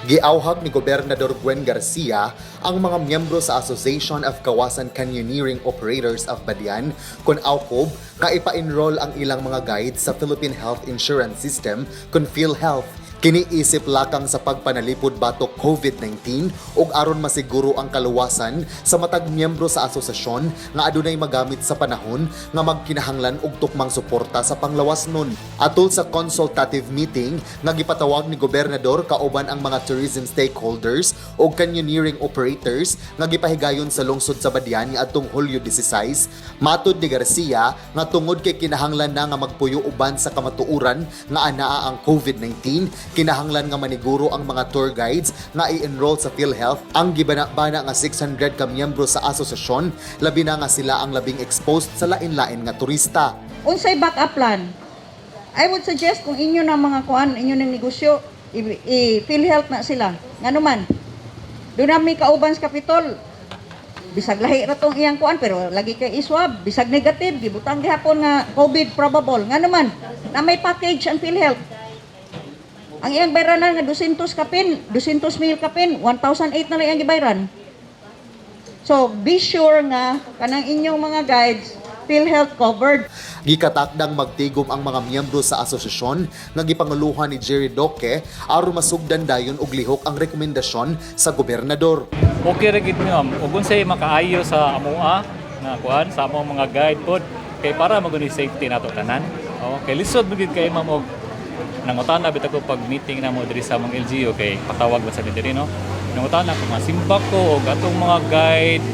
Giawhag ni Gobernador Gwen Garcia ang mga miyembro sa Association of Kawasan Canyoneering Operators of Badian kon AWCOB nga ipa-enroll ang ilang mga guides sa Philippine Health Insurance System kon PhilHealth. Kini isip lakang sa pagpanalipod batok COVID-19 ug aron masiguro ang kaluwasan sa matag miyembro sa asosasyon nga adunay magamit sa panahon nga magkinahanglan og tukmang suporta sa panglawas nun. Atol sa consultative meeting nga gipatawag ni Gobernador kauban ang mga tourism stakeholders ug canyoneering operators nga gipahigayon sa lungsod sa Badian niadtong Hulyo 16, matud ni Garcia nga tungod kay kinahanglan na nga magpuyo uban sa kamatuoran nga anaa ang COVID-19, kinahanglan nga maniguro ang mga tour guides nga i-enroll sa PhilHealth ang gibana-bana nga 600 ka miyembro sa asosasyon, labi na nga sila ang labing exposed sa lain-lain nga turista. Unsay backup plan? I would suggest kung inyo na mga kuan, inyo ng negosyo, i PhilHealth na sila. Ngano man? Doon na may kauban sa Kapitol. Bisag lahi ra tong iyang kuan, pero lagi kay iswab, bisag negative, gibutang gihapon nga COVID probable. Ngano man? Na may package ang PhilHealth. Ang iyang bayranan nga 200 kapin, 200 mil kapin, 1,008 na lang iyang gibayran. So, be sure nga kanang inyong mga guides, PhilHealth covered. Gikatakdang magtigom ang mga miyembro sa asosasyon nga gipanguluhan ni Jerry Doque aron masugdan dayon og lihok ang rekomendasyon sa gobernador. Okay ra gid, ma'am. Ug unsay makaayo sa amoa nga kuan sa among mga guide pod kay para maguni safety nato tanan. Oh, kay lisod man gid kay, ma'am, og nangutana bitaw ko pag meeting namo diri sa among LGU kay patawag ba sa mi diri, no. Nangutana ko nga simba ko og atong mga guide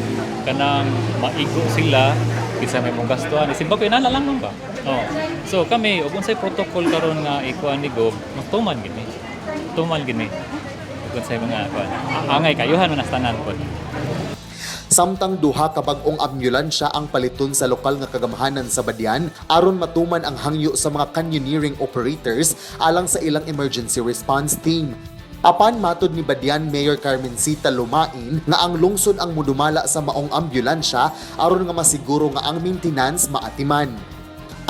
kanang maigo sila kinsa may mong gastuhan. Simba ko inana lang, ma'am, ba. Oh. So kami, ug unsay protocol karon nga ikuan ni Gov, magtuman gid ni. Tuman gid ni. Ug unsay mga kuan. Angay kayuhan man nas tanan pod. Samtang duha ka bag-ong ambulansya ang paliton sa lokal nga kagamhanan sa Badian aron matuman ang hangyo sa mga canyoneering operators alang sa ilang emergency response team. Apan matod ni Badian Mayor Carmencita Lumain nga ang lungsod ang mudumala sa maong ambulansya aron nga masiguro nga ang maintenance maatiman.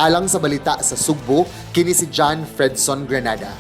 Alang sa Balita sa Sugbo, kini si John Fredson Granada.